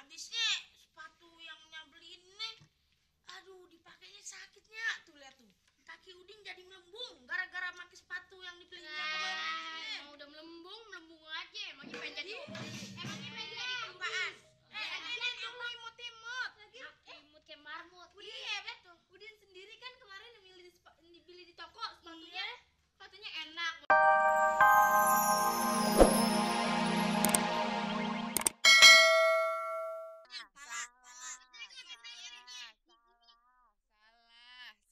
Habisnya sepatu yang nyabelin nih. Aduh, dipakainya sakitnya. Tuh lihat tuh. Kaki Udin jadi melembung gara-gara pakai sepatu yang dibelinya kemarin. Mau udah melembung aja. Emangnya pengen jadi Apaan? Lagian aku imut-imut. imut kayak marmut. Iya, betul. Udin sendiri kan kemarin beli di toko sepatunya. Sepatunya enak.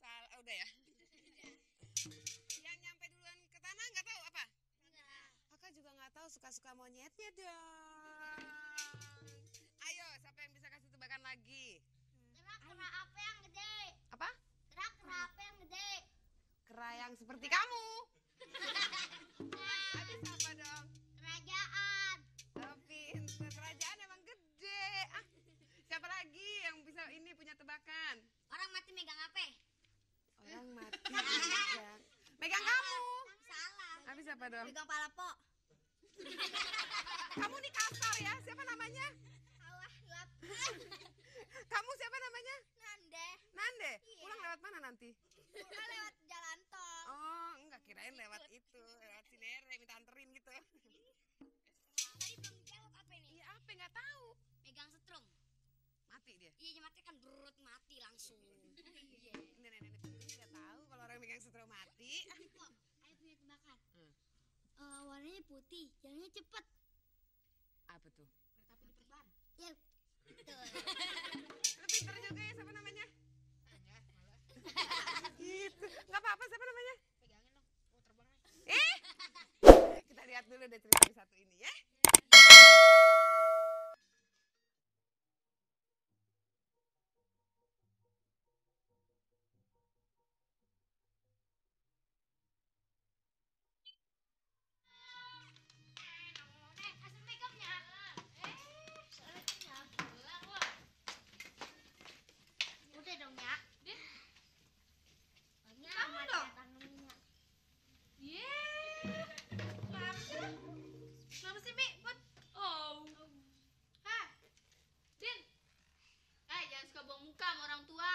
Salah, udah ya. Yang nyampe duluan ke tanah nggak tahu apa? Kakak juga nggak tahu, suka-suka monyetnya dong. Ayo, siapa yang bisa kasih tebakan lagi? Kera apa yang gede? Apa? Kera apa yang gede? Kera yang seperti kamu. Habis apa dong? Kerajaan. Oh, pintar. Kerajaan emang gede. Siapa lagi yang bisa ini punya tebakan? Orang mati megang apa? Orang mati megang kamu. Salah. Habis apa dong? Megang palapo. Kamu nih kasar ya. Siapa namanya? Alah, lap. Kamu siapa namanya? Nande. Nande. Iya. Pulang lewat mana nanti? Pulang lewat jalan tol. Oh, enggak, kirain lewat itu, lewat Cinere minta anterin gitu. Tadi belum jawab apa ini? Iya, apa nggak tahu. Megang setrum. Mati dia. Iya, mati kan berut mati langsung. Iya. Nenek-nenek pikir nggak tahu kalau orang megang setrum mati. Kok, ayo punya tebakan. Hmm. Warnanya putih, jalannya cepet. Apa tuh? Kereta api diperban. Ya, betul. Lu pinter juga ya, siapa namanya? Gitu. Nggak apa-apa, siapa namanya? Pegangin dong. Mau terbang nih. Kita lihat dulu deh cerita yang satu ini ya. Assalamualaikumnya. Udah dong ya. Kamu dong. Kenapa sih, Mi? Oh. Hah? Din. Jangan suka buang muka sama orang tua.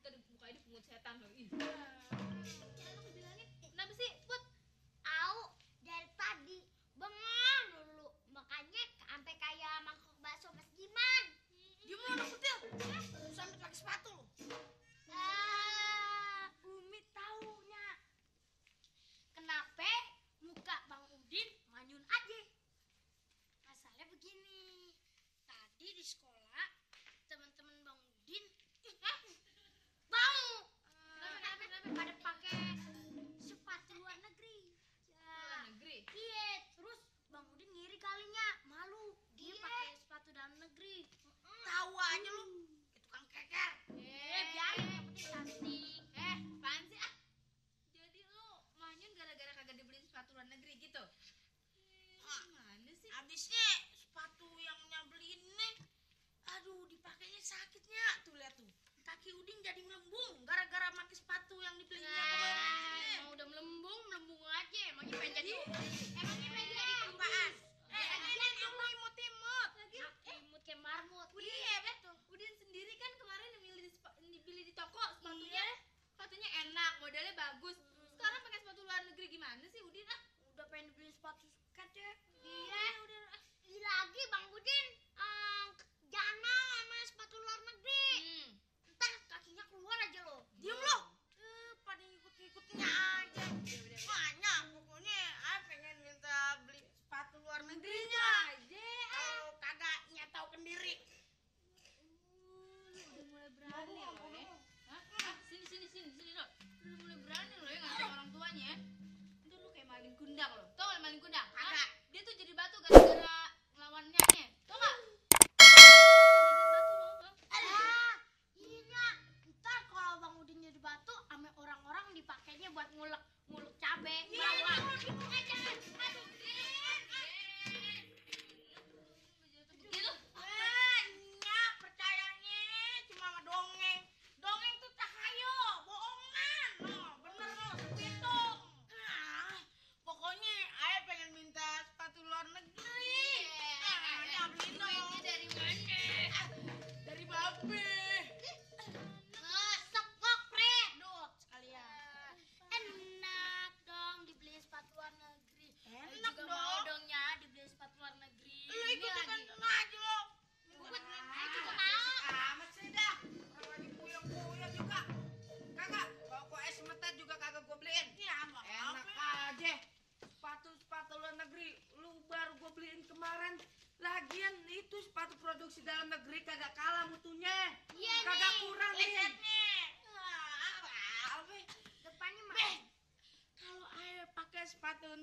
Tadi mukanya dipungut setan loh. Ih. Jangan aku bilangin. Kenapa sih, Put? Au, dari tadi bengong dulu. Makanya sampai kayak mangkok bakso Mas Giman. Gimana anak kecil? Sampai pakai sepatu lu. Umi taunya. Kenapa muka Bang Udin manyun aja? Masalahnya begini. Tadi di sekolah teman-teman Bang Udin bau. Kenapa? Pada pakai sepatu luar negeri. Luar negeri? Iya, terus Bang Udin ngiri kalinya, malu. Dia pakai sepatu dalam negeri. Tahu aja lu. Itu tukang keker. Biarin, yang penting cantik. Apaan sih, Jadi lu manyun gara-gara kagak dibeliin sepatu luar negeri gitu? Gimana sih? Habisnya sepatu yang nyabelin nih. Aduh, dipakainya sakitnya. Tuh lihat tuh. Kaki Udin jadi melembung gara-gara pakai sepatu yang dibelinya kemarin. Mau udah melembung aja. Emangnya pengen jadi Apaan? Lagian aku imut-imut. imut kayak marmut. Iya, betul. Udin sendiri kan kemarin beli di toko sepatunya. Sepatunya enak, modelnya bagus. Sekarang pakai sepatu luar negeri gimana sih, Udin? Udah pengen beli sepatu sket ya. Iya, udah. Lagi Bang Udin, jangan mau sama sepatu luar negeri. Ntar kakinya keluar aja loh. Diam lo. Pada ikut-ikutnya aja. Banyak pokoknya pengen minta beli sepatu luar negerinya. Kalau kagak nyatau kendiri. Udah mulai berani loh ya. Hah? Sini lo. Udah mulai berani loh ya ngasih orang tuanya. Ntar lu kayak malin kundang lo. Tau gak malin kundang? Kagak. Dia tuh jadi batu gara-gara ngelawan nyanya. Tau gak? Jadiin batu lo. Iya Nyak. Ntar kalau Bang Udin jadi batu, sama orang-orang dipakainya buat ngulek cabe, bawang. Aduh. Begitu. Nyak percayanya cuma sama dongeng. Dongeng tuh tahayu, bohongan. No, bener lo, sepitung. Pokoknya ayah pengen minta sepatu luar negeri. Beliin dong.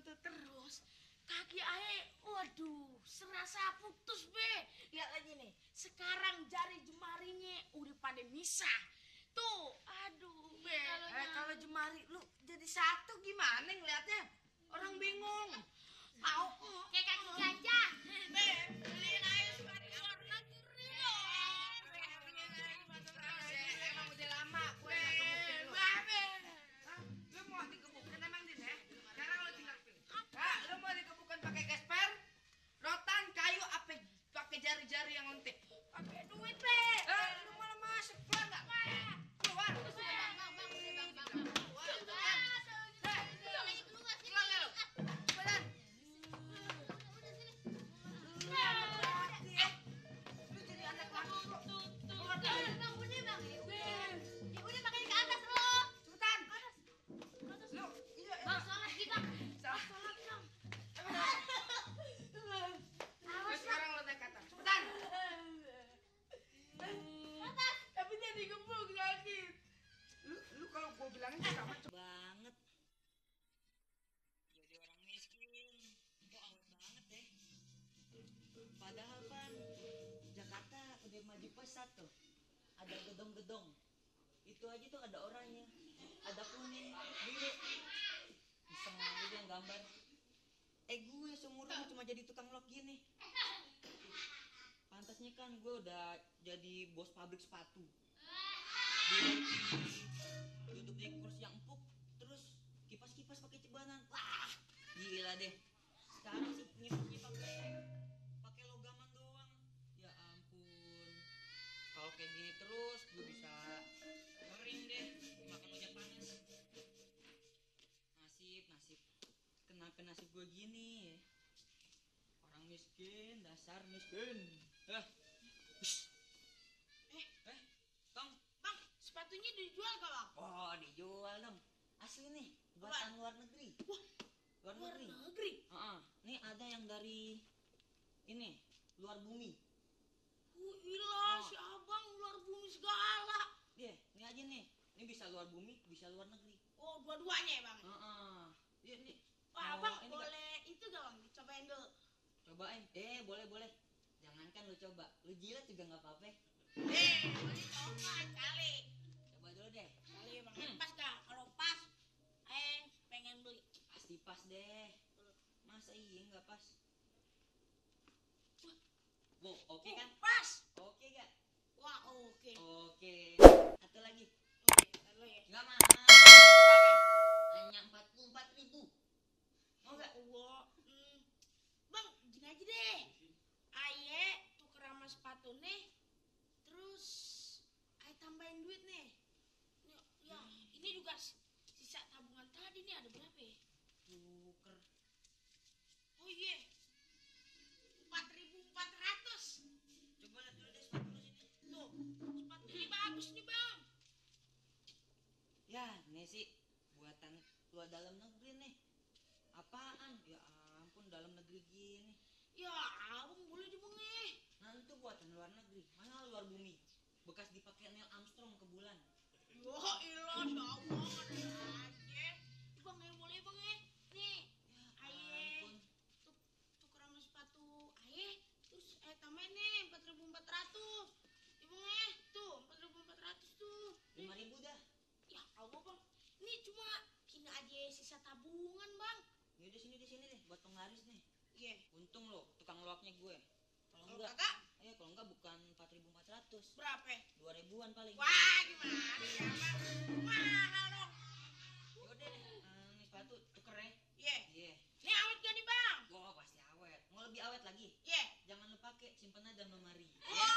tuh terus kaki ae, waduh, serasa putus be. Lihat aja nih, sekarang jari jemarinya udah pada misah. Tuh, aduh be. Kalau jemari lu jadi satu gimana ngeliatnya? Orang bingung. Mau Kayak kaki gajah. be, beliin aja sepatu luar negeri dong. Emang udah lama gue nggak kebukin lu. Hah? Lu mau dikebukin emang Din ya? Sekarang lu tinggal pilih. Hah? Lu mau dikebukin pakai gesper, rotan, kayu, apa pakai jari-jari yang lentik? Pakai duit be. Lu malah masuk keluar nggak? Keluar. Keluar nggak lu? Cepetan. Lu jadi anak laki lu. Keluar nggak? Cepetan. Lu, iya. Lu sekarang lu naik ke atas. Cepetan. Tapi jadi gebuk sakit. Lu kalau gua bilangin sama banget. Jadi orang miskin, kok awet banget deh. Padahal kan Jakarta udah maju pesat tuh. Ada gedong-gedong. Itu aja tuh ada orangnya. Ada kuning, biru. Iseng aja dia yang gambar. Gue seumuran cuma jadi tukang lok gini. Pantasnya kan gue udah jadi bos pabrik sepatu. Duduk di kursi yang empuk, terus kipas-kipas pakai cebanan. Wah, gila deh. Sekarang sih nyipnya pakai logaman doang. Ya ampun. Kalau kayak gini terus, gue bisa kering deh, makan hujan panas. Nasib. Kenapa nasib gue gini? Orang miskin, dasar miskin. Tong. Bang, sepatunya dijual gak bang? Oh, dijual dong. Asli nih, buatan luar negeri. Wah, Luar luar negeri. negeri. Nih ada yang dari ini, luar bumi. Ilah, si abang luar bumi segala. Ini aja nih. Ini bisa luar bumi, bisa luar negeri. Oh, dua-duanya ya bang? Iya nih. Wah, Mau abang ini boleh itu gak bang? Dicobain dulu. Cobain. Boleh. Jangankan lu coba, lu jilat juga nggak apa-apa. Boleh coba kali. Coba dulu deh. Kali bang, pas gak? Kalau pas, pengen beli. Pasti pas deh. Masa iya nggak pas? Wow, oke kan? Pas. Oke gak? Wah, oke. Oke. Satu lagi. Oke, ntar dulu ya. Nggak mahal. Hanya 44.000. Mau nggak? Wah, bang, gini aja deh. Aye tuker sama sepatu nih. Terus aye tambahin duit nih. Ya, ini juga sisa tabungan tadi nih ada berapa ya? Tuker. Oh iya. 4.400. Coba lihat dulu deh sepatu lu sini. Tuh, sepatu ini bagus nih, Bang. Ya, ini sih buatan luar dalam negeri nih. Apaan? Ya ampun, dalam negeri gini. Ya, abang boleh di Bang Nah, itu buatan luar negeri. Mana luar bumi? Bekas dipakai Neil Armstrong ke bulan. Ya ilah, ya Allah, ada aja. Bang, boleh Bang Nih, Ya aye ampun. tuker sama sepatu aye, terus tambahin nih 4.400. Ya Bang tuh 4.400 tuh. 5.000 dah. Ya Allah Bang, ini cuma kini aja sisa tabungan Bang. Ya udah sini deh buat penglaris nih. Iya. Untung lo tukang loaknya gue. Kalau Kalau enggak, kakak kalau enggak bukan 4.400. berapa? 2.000-an paling. Wah, gimana ya Bang? Mahal dong. Ya udah deh, nih sepatu tuker ya. Iya. Iya. Ini awet gak nih Bang? Wah, pasti awet. Mau lebih awet lagi? Iya. Jangan lu pakai, simpen aja dalam lemari. Oh,